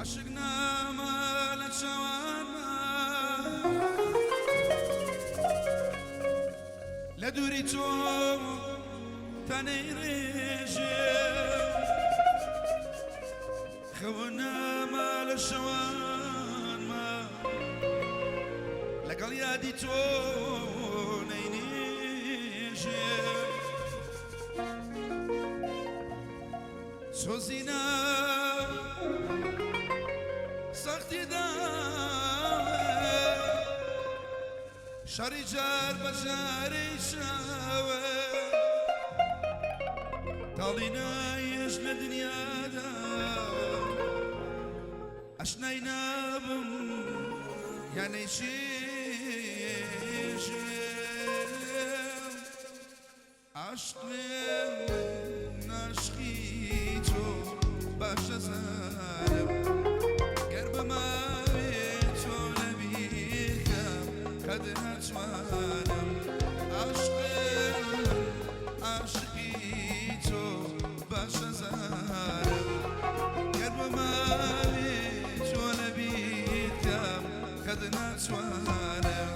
عەشق ناما لە چاوانما لە دووری تۆ تانەی ڕێژێ خەون ناما لە شەوانما لەگەڵ یادی تۆ نەینێژێ سۆزینا سەختی داوێ شەڕی جار بە جارەی چاوێ تاڵی نایەش لە دنیادا ئەشنای نابم یانەی چێژێ عاشقم عاشقی تۆ باش دەزانم گەر بماوێ تۆ لەبیرکەم قەت ناتوانم عاشقم عاشقی تۆ باش دەزانم گەر بماوێ تۆ لەبیرکەم قەت ناتوانم.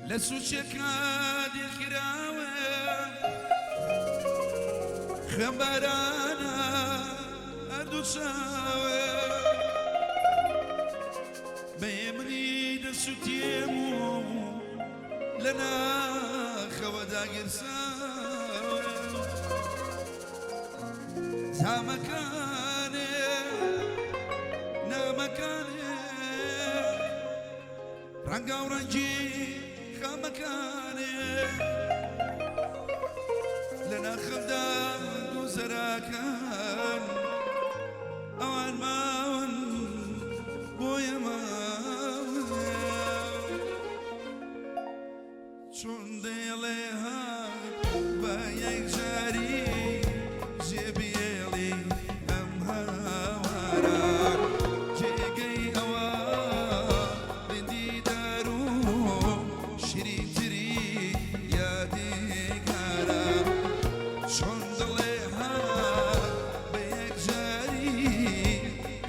لە سوچێکا دێکراوە خوێنبارانە هەردوو چاوە بەێمنی دەسوتێم و لە ناخەوە داگیرساوە زامەکانێ نامەکانێ ڕەنگاو ڕەنگی خامەکانێ لە ناخمدا گوزەراکان ئەوان ماون بۆیە ماون چۆن دەیڵێ ها بە یەکجاری جێ بێڵی ئەم هاوارە جێگەی ئەوە دیدار و شیرینتری یادگارە چۆن دڵێ ها بە یەکجاری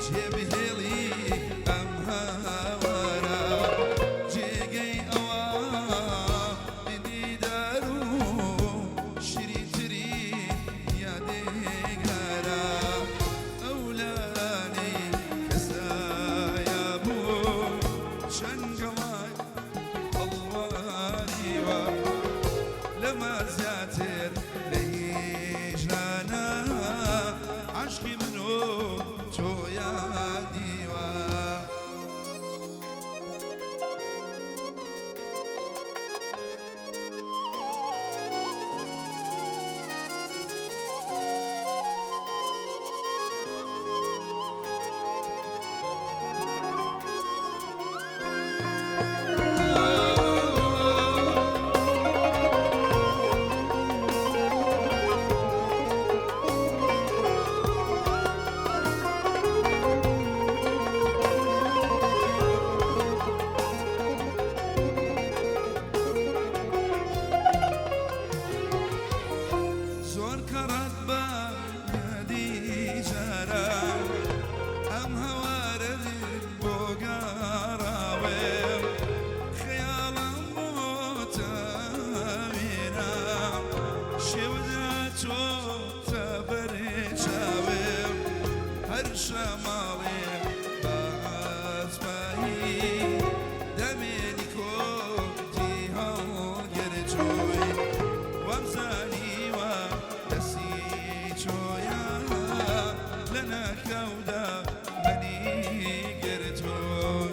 جێ بهێڵی ئەم هاوارە جێگەی ئەوە دیدار و شیرینتری یادگارە ئەو لانەی کە سایە بوو چەند گەڵای هەڵواریوە لەمە زیاتر لە هیچ لانا عەشقی من و تۆیان دیوە. زۆر کەڕەت بە یادی جاران ئەم هەوارە دێت بۆ گەڕاوێ خەیاڵم بۆتە وێنە شێوەدا چۆتە بەرێ چاوێ هەر شەماڵێ بە ئاسمانی دەمێنی کۆتی هەڵگرتووی وامزانیوە دەستی تۆیە لە ناکاودا منی گرتووی.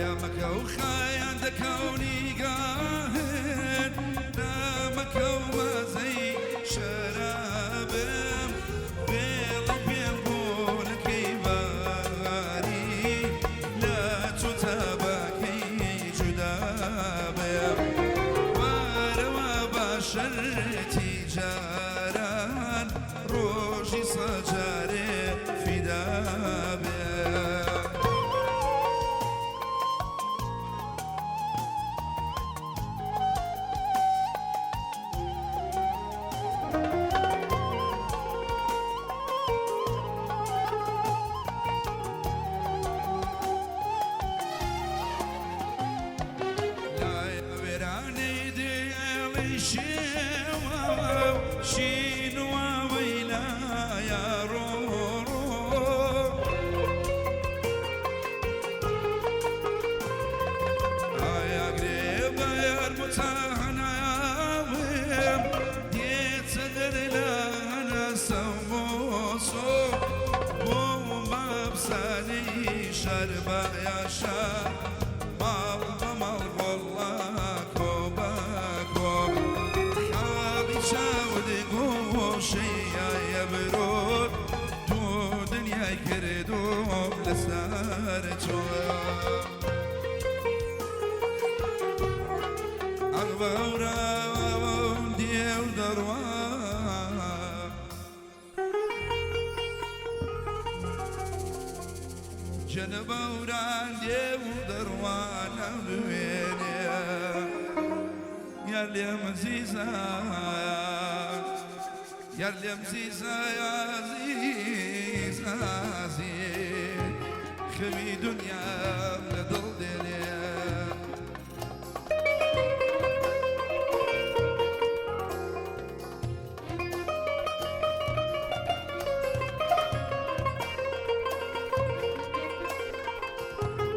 ئایا مەکە و خایان دەکەو نیگاهن نامەکە و مەزەی شەرابم وێڵی پێم بۆنەکەی باری لە چۆتە بەکەی جودا بم وارەوە بە شەرتی جاران ڕۆژی سەجارێ فیدا بێ. لای وێرانەی دێڵی شێوە شین واوەیلایە ڕۆ ڕۆ ئایا گرێ بەیار متاناوم دێتە دەر لە هەناسەم بۆ بۆ مابسانەی شەربایاشا ماڵ بە ماڵ وەڵڵا کۆ بە کۆ خاڵی چاوت گۆشەیە برۆت تۆ دنیای کردۆم لەسەر تۆ ئەغبەورام دێو دەڕوا جەنەبەوران دێو دەڕوانە بوێنێ یار لێم زیزە یار لێم زیزە یا زیزە زیز خەوی دنیام لە دڵ دێنێ.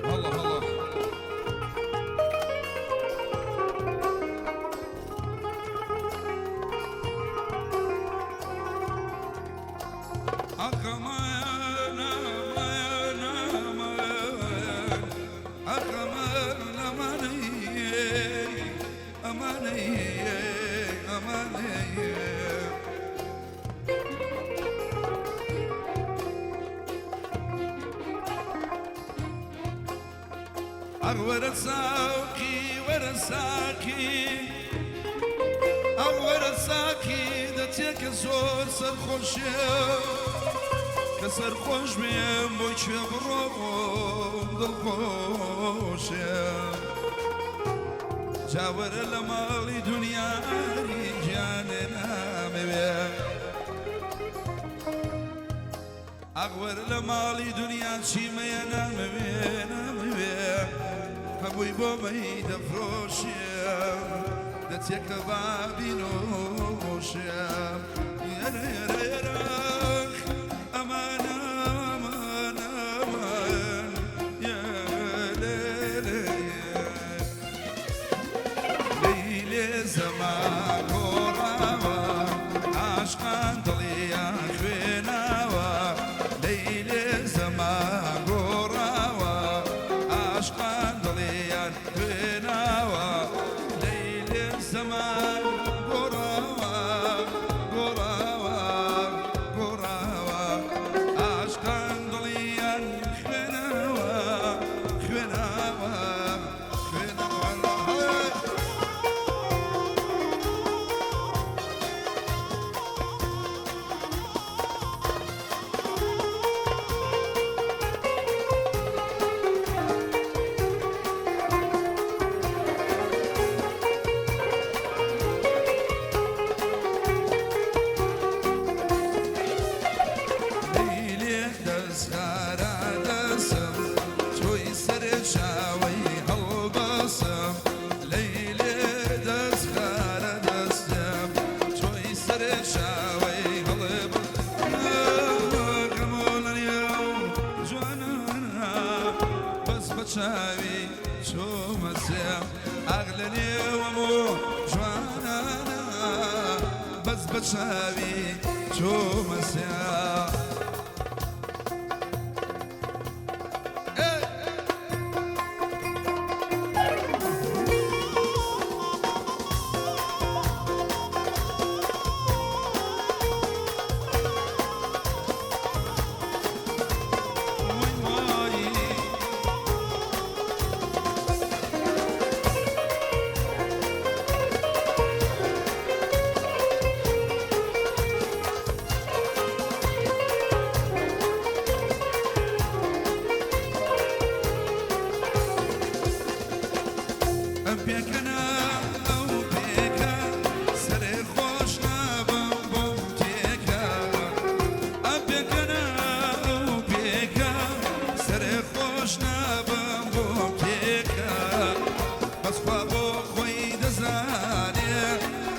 هەڵە هەڵە. ئەخەمان ئەمان ئەمان ئەخەمان ئەمانەی ئەمانەی ئەمانەی ئەغ وەرە ساقی وەرە ساقی ئەغ وەرە ساقی دەچێکە زۆر سەرخۆشێ کە سەرخۆش بێم بۆ کوێ بڕۆم دڵخۆشێ جاوەرە لە ماڵی دنیاری گیانێ نامەوێ ئەغوەرە لە ماڵی دنیا چیمەیە نامەوێ نامەوێ هەمووی بۆ مەی دەفرۆشێ دەچێکە بابینۆشێ یەرە یەرە یەرە ئەمان ئەمان ئەمان یە لێ لێ لەیلێ زەمان گۆڕاوە عاشقان دڵیان خوێناوە لەیلێ زەمان گۆڕاوە عاشقان دڵیان خوێناوە لەیلێ زەمان گۆڕاوە گۆڕاوە گۆڕاوە عاشقان دڵیان خوێناوە خوێناوە خوێناوە. لەیلێ دەستخارا دەسم تۆی سەر چاوەی هەڵبەسم لەیلێ دەستخارە دەستم تۆی سەر چاوەی هەڵبەسم غەمۆ جوانانە بەس بە چاوی چۆمەسێ ئاغ لە نێوەم و جوانانە بەس بە چاوی چۆمەسێ. ئەم پێکەنە ئەو پێکە سەرێ خۆش نابم بۆم تێکە ئەم پێکەنە ئەو پێکە سەرێ خۆش نابم بۆم تێکە بەس خوا بۆ خۆی دەزانێ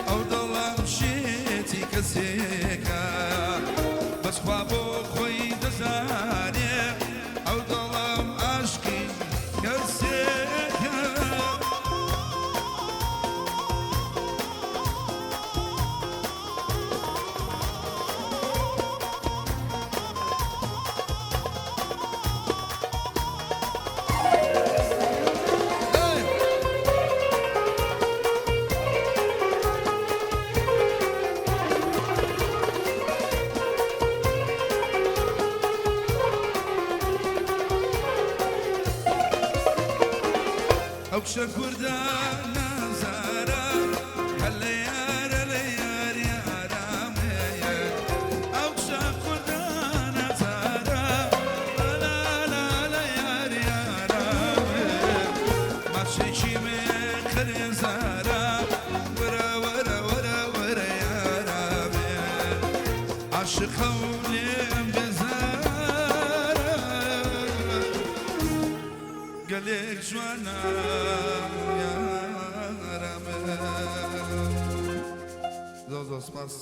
ئەو دڵم شێتی کەسێکە بەس خوا بۆ خۆی دەزانێ ئەو دڵم ئاشقی کەسێکە. ئەو کچە کوردە نازارە هەر لە یارە لە یار یارامەیە ئەو کچە کوردە نازارە لا لا لە یار یارامەیە ماچێکی من خرێزارە وەرە وەرە وەرە وەرە یارامێ عاشقە و لێم بێزارە گەلێک جوانە یارامێ. زۆر زۆر سپاس.